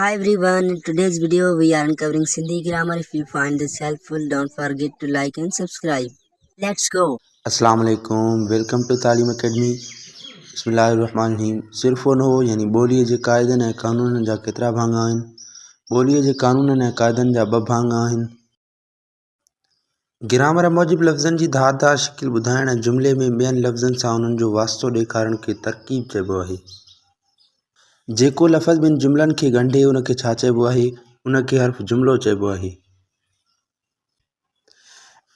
Hi everyone, in today's video we are uncovering Sindhi grammar. If you find this helpful, don't forget to like and subscribe. Let's go. اسلام عليڪم welcome two تعليم academy بسم الله الرحمن الرحيم صرف و نحو يعني ٻوليء جي قاعدن ۽ قانونن جا ڪيترا ڀاڱا آهن ٻوليء جي قانونن ۽ قاعدن جا ٻه ڀاڱا آهن گرامر موجب لفظن جي ڌار ڌار شڪل ٻڌائڻ ۽ جملي ۾ ٻين لفظن سان انهن جو واسطو ڏيکارڻ کي ترڪيب چئبو آهي. جيڪو لفظ ٻن جملن کي ڳنڍي ان کي ڇا چئبو آهي؟ ان کي حرف جملو چئبو آهي.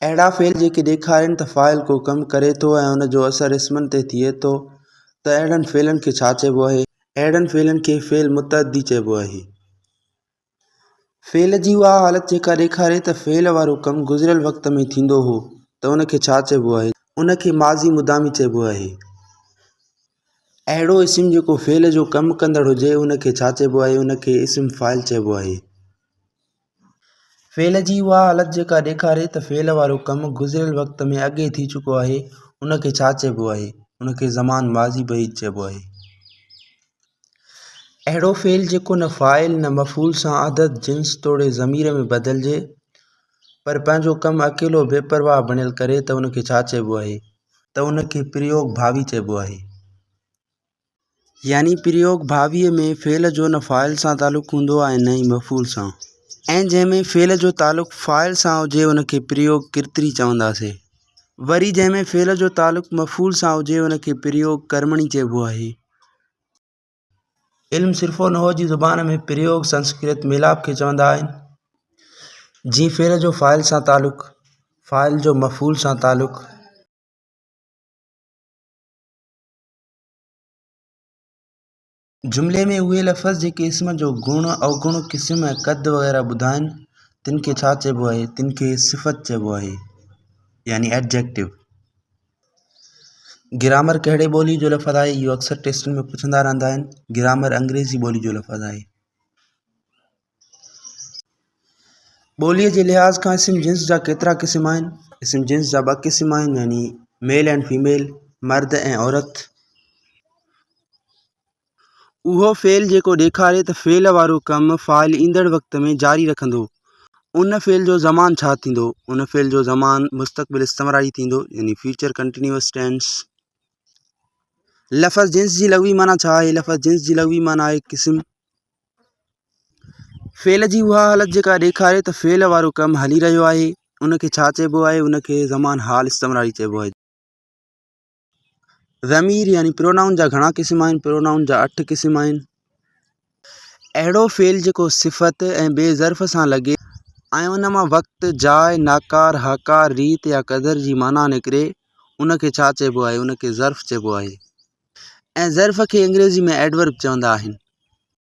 اهڙا فعل جيڪي ڏيکارين ته فاعل ڪو ڪم ڪري ٿو ۽ ان جو اثر اسمن تي ٿئي ٿو ته اهڙن فعلن کي ڇا چئبو آهي؟ اهڙن فعلن کي فعل متعدي چئبو آهي. فعل جي اها حالت جيڪا ڏيکاري ته فعل وارو ڪم گذريل وقت ۾ ٿيندو هو ته ان کي ڇا چئبو آهي؟ ان کي ماضي مدامي چئبو آهي. اهڙو اسم جيڪو فعل جو ڪم ڪندڙ هجي ان کي ڇا چئبو آهي؟ ان کي اسم فاعل چئبو آهي. فعل جي اها حالت جيڪا ڏيکاري ته فعل وارو ڪم گذريل وقت ۾ اڳي ٿي چڪو آهي ان کي ڇا چئبو آهي؟ ان کي زمان ماضي بعيد چئبو آهي. اهڙو فعل جيڪو نه فاعل نه مفعول سان عدد، جنس توڙي ضمير ۾ بدلجي پر پنهنجو ڪم اڪيلو بي پرواهه بڻيل ڪري ته ان کي ڇا چئبو آهي؟ ته ان کي پريوگ ڀاوي چئبو آهي. يعني پريوگ ڀاويء ۾ فعل جو نه فاعل سان تعلق هوندو آهي ۽ نه ئي مفعول سان ۽ جنهن ۾ فعل جو تعلق فاعل سان هجي ان کي پريوگ ڪرتري چونداسين. وري جنهن ۾ فعل جو تعلق مفعول سان هجي ان کي پريوگ ڪرمڻي چئبو آهي. علم صرف و نحو جي زبان ۾ پريوگ سنسڪرت ميلاپ کي چوندا آهن. جيئن فعل جو فاعل سان تعلق، فاعل جو مفعول سان تعلق. جملي ۾ اهي لفظ جيڪي اسم جو گڻ، اوگڻ، قسم ۽ قد وغيره ٻڌائين، تن کي ڇا چئبو آهي؟ تن کي صفت چئبو آهي يعني Adjective. Grammar ڪهڙي ٻولي جو لفظ آهي اهو اڪثر ٽيسٽن ۾ پڇندا رهندا آهن گرامر انگريزي ٻولي جو لفظ آهي ٻوليء جي لحاظ کان اسم جنس جا ڪيترا قسم آهن اسم جنس جا ٻه قسم آهن يعني ميل اينڊ فيميل مرد ۽ عورت اهو فعل جيڪو ڏيکاري ته فعل وارو ڪم فاعل ايندڙ وقت ۾ جاري رکندو، ان فعل جو زمان ڇا ٿيندو؟ ان فعل جو زمان مستقبل استمراري ٿيندو يعني Future Continuous Tense. لفظ جنس جي لغوي معنيٰ ڇا آهي؟ لفظ جنس جي لغوي معنيٰ آهي قسم. فعل جي اها حالت جيڪا ڏيکاري ته فعل وارو ڪم هلي رهيو آهي، ان کي ڇا چئبو آهي؟ ان کي زمان حال استمراري چئبو آهي. ضمير يعني پرونائون جا گهڻا قسم آهن پرونائون جا اٺ قسم آهن اهڙو فعل جيڪو صفت ۽ ٻئي ظرف سان لڳي ۽ ان مان وقت جاء ناڪار هاڪار ريت يا قدر جي معنيٰ نڪري ان کي ڇا چئبو آهي ان کي ظرف چئبو آهي ۽ ظرف کي انگريزي ۾ Adverb چوندا آهن.